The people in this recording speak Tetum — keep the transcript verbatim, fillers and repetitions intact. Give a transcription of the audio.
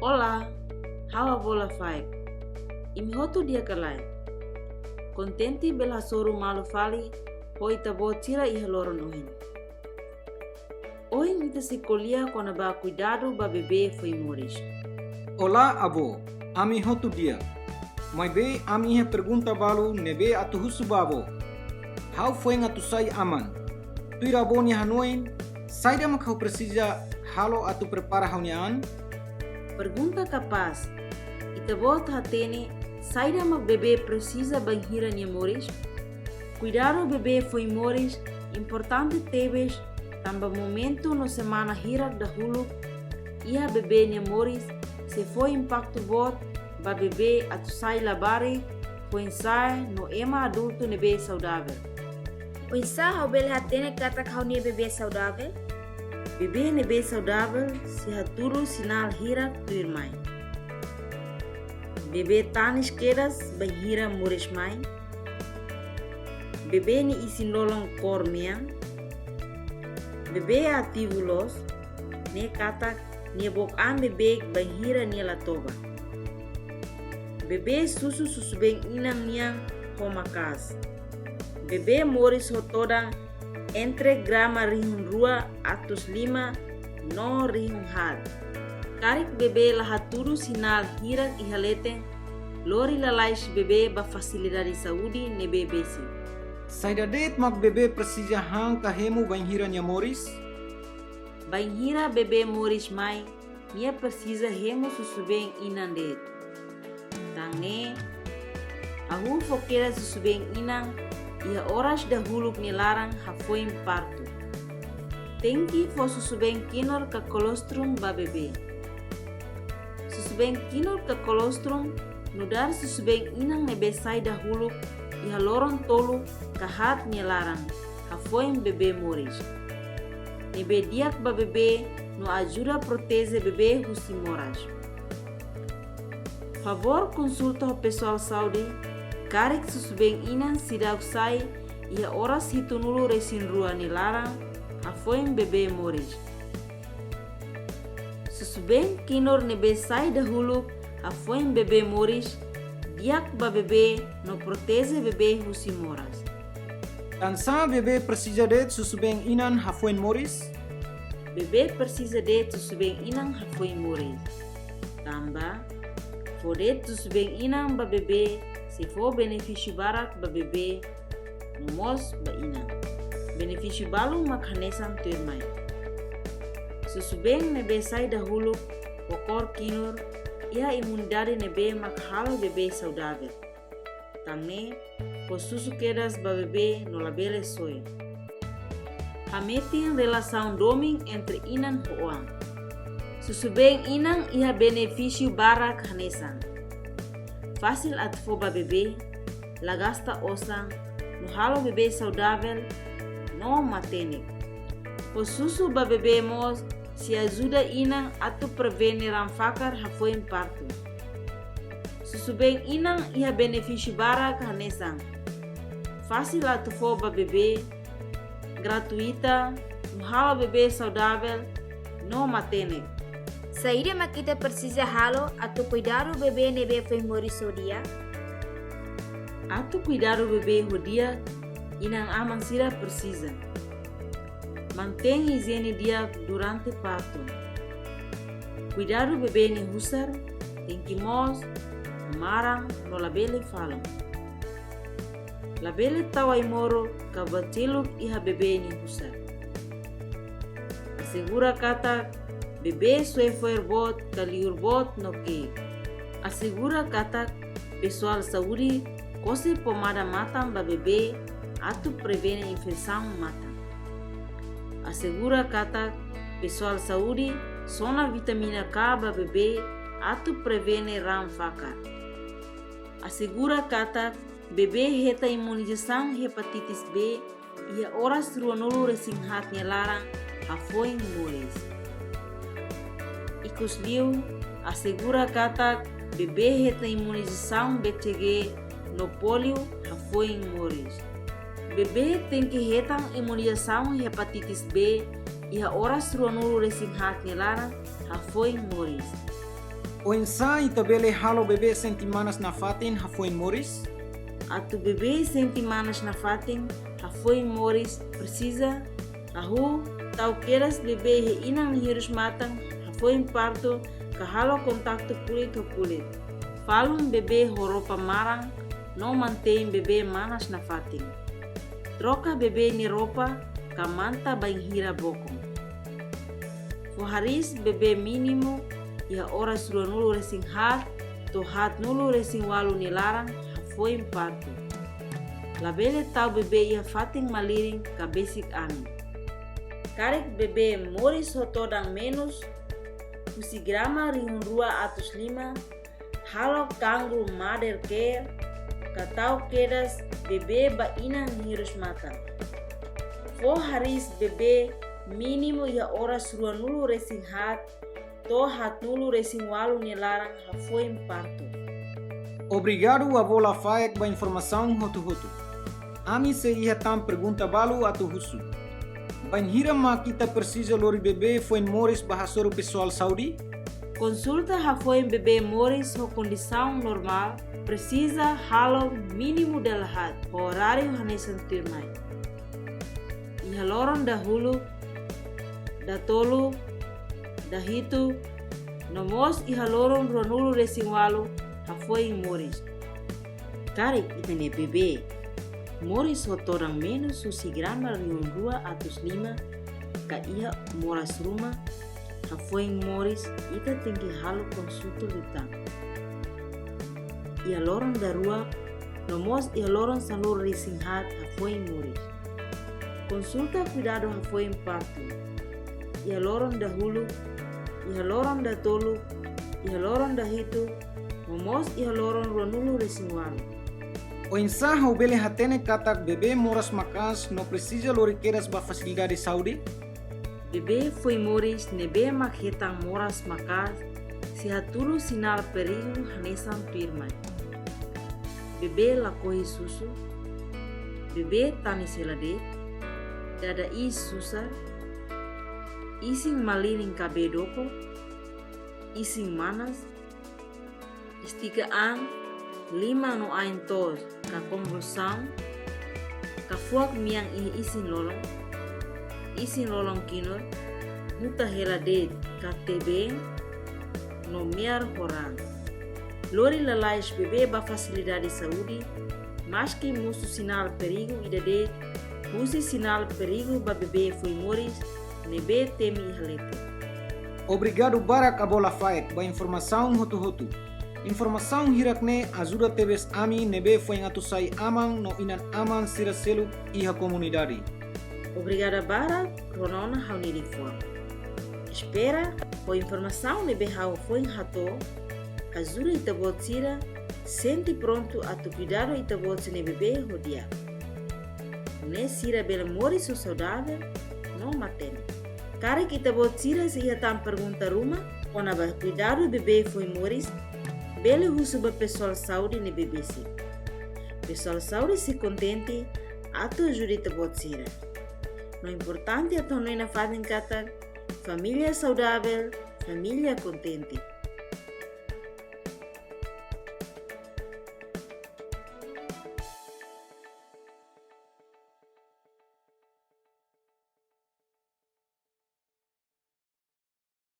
Olá, ha'u Avó Lafaek. Imi hotu di'ak ka lae? Kontente bele hasoru malu fali ho ita-boot sira iha loron ohin. Ohin ita sei ko'alia kona-ba kuidadu ba bebé foin moris. Olá, Avó. Ami hotu di'ak. Maibé ami iha pergunta balu ne'ebé atu husu ba Avó. Ha'u foin atu sai aman. Tuir Avó nia hanoin, saida mak ha'u presiza halo atu prepara ha'u-nia an? Pergunta kapás. Ita-boot hatene saida mak bebé presiza bainhira nia moris? Kuidadu bebé foin moris importante tebes, tanba momentu no semana hirak dahuluk iha bebé nia moris sei fó impaktu boot ba bebé atu sai labarik, foin-sa'e no ema adultu ne'ebé saudavel. Oinsá ha'u bele hatene katak ha'u-nia bebé saudavel? Bebé ne'ebé saudavel sei hatudu sinál hirak tuirmai. Bebé tanis kedas bainhira moris mai. Bebé nia isin-lolon kór mean. Bebé ativu loos, ne'e katak nia book an beibeik bainhira nia la toba. Bebé susu susubeen inan nian ho maka'as. Bebé moris ho todan entre grama rihun rua atus lima no rihun haat. Karik bebé la hatudu sinál hirak iha leten, lori lalais bebé ba fasilidade saúde ne'ebé besik. Saida de'it mak bebé presiza han ka hemu bainhira nia moris? Bainhira bebé moris mai, nia presiza hemu susubeen inan de'it. Tan ne'e, hahú fó kedas susubeen inan iha oras dahuluk nia laran hafoin partu. Tenke fó susubeen kinur ka kolostrum ba bebé. Susubeen kinur ka kolostrum nu'udar susubeen inan ne'ebé sai dahuluk iha loron tolu ka haat nia laran hafoin bebé moris, ne'ebé di'ak ba bebé no ajuda proteje bebé husi moras. Favór konsulta ho pesoál saúde karik susubeen inan seidauk sai iha oras hitunulu-resin-rua nia laran hafoin bebé moris. Susubeen kinur ne'ebé sai dahuluk hafoin bebé moris di'ak ba bebé no proteje bebé husi moras. Tansá bebé presiza de'it susubeen inan hafoin moris? Bebé presiza de'it susubeen inan hafoin moris. Tanba fó de'it susubeen inan ba bebé sei fó benefísiu barak ba bebé no mós ba inan. Benefísiu balu mak hanesan tuirmai. Susubeen ne'ebé sai dahuluk ho kór kinur iha imunidade ne'ebé mak halo bebé saudavel. Tan ne'e, fó susu kedas ba bebé no labele soe. Hametin relasaun domin entre inan ho oan. Susubeen inan iha benefísiu barak hanesan: fasil atu fó ba bebé, la gasta osan, no halo bebé saudavel no matenek. Fó susu ba bebé mós sei ajuda inan atu prevene raan fakar hafoin partu. Susubeen inan iha benefísiu barak hanesan: fasil atu fó ba bebé, gratuita, no halo bebé saudavel no matenek. Saida mak ita presiza halo atu kuidadu bebé ne'ebé foin moris ho di'ak? Atu kuidadu bebé ho di'ak, inan-aman sira presiza: mantein ijiene di'ak durante partu. Kuidadu bebé nia husar, tenke moos, maran no labele falun. Labele tau ai-moruk ka buat seluk iha bebé nia husar. Asegura katak bebé soe fo'er boot ka liur boot no ke'ik. Asegura katak pesoál saúde kose pomada matan ba bebé atu prevene infesaun matan. Asegura katak pesoál saúde sona vitamina K ba bebé atu prevene raan fakar. Asegura katak bebé hetan imunizasaun hepatitis B iha oras ruanulu-resin-haat nia laran hafoin moris. Ikusliu, asegura katak bebé hetan imunizasaun B C G no pólio hafoin moris. Bebé tenke hetan imunizasaun hepatitis B iha oras ruanulu-resin-haat nia laran hafoin moris. Oinsá ita bele halo bebé sente manas nafatin hafoin moris? Atu bebé sente manas nafatin hafoin moris, presiza hahú tau kedas bebé iha inan nia hirus-matan hafoin partu, ka halo kontaktu kulit ho kulit. Falun bebé ho roupa maran no mantein bebé manas nafatin. Troka bebé nia roupa ka manta bainhira bokon. Fó hariis bebé mínimu iha oras ruanulu-resin-haat to'o haatnulu-resin-ualu nia laran hafoin partu. Labele tau bebé iha fatin malirin ka besik anin. Karik bebé moris ho todan menus husi grama rihun rua atus lima, halo kanguru mother care ka tau kedas bebé ba inan nia hirus-matan. Fó hariis bebé mínimu iha oras ruanulu-resin-haat to'o haatnulu-resin-ualu nia laran hafoin partu. Obrigadu, avó Lafaek, ba informasaun hotu-hotu. Ami sei iha tan pergunta balu atu husu. Bainhira mak ita presiza lori bebé foin moris ba hasoru pesoál saúde? Konsulta hafoin bebé moris ho kondisaun normál, presiza halo mínimu dala haat ho oráriu hanesan tuirmai: iha loron dahuluk, datoluk, dahitu, no mós iha loron ruanulu-resin-ualu hafoin moris. Karik ita-nia bebé moris ho todan menus husi grama rihun rua atus lima ka iha moras ruma hafoin moris, ita tenke halo konsulta liután iha loron daruak, no mós iha loron sanulu-resin-haat hafoin moris. Konsulta kuidadu hafoin partu iha loron dahuluk, iha loron datoluk, iha loron dahitu, no mós iha loron ruanulu-resin-ualu. Oinsá ha'u bele hatene katak bebé moras maka'as no presiza lori kedas ba fasilidade saúde? Bebé foin moris ne'ebé mak hetan moras maka'as sei hatudu sinál perigu hanesan tuirmai: bebé lakohi susu, bebé tanis hela de'it, dada iis susar, isin malirin ka bee doko, isin manas, estika an, liman no ain toos ka konvulsaun, kafuak mean iha isin-lolon, isin-lolon kinur, muta hela de'it ka tee-been, no mear ho raan. Lori lalais bebé ba fasilidade saúde, maski mosu sinál perigu ida de'it husi sinál perigu ba bebé foin moris ne'ebé temi iha leten. Obrigadu barak, avó Lafaek, ba informasaun hotu-hotu. Informasaun hirak-ne'e ajuda tebes ami ne'ebé foin atu sai aman no inan-aman sira seluk iha komunidade. Obrigada barak, rona ona ha'u-nia liafuan. Espera ho informasaun ne'ebé ha'u foin hato'o ajuda ita-boot sira sente prontu atu kuidadu ita-boot sira-nia bebé ho di'ak, nune'e sira bele moris ho saudavel no matenek. Karik ita-boot sira sei iha tan pergunta ruma kona-ba kuidadu bebé foin moris, bele husu ba pesoál saúde ne'ebé besik. Pesoál saúde sei kontente atu ajuda ita-boot sira. No importante atu hanoin nafatin katak família saudavel, família kontente.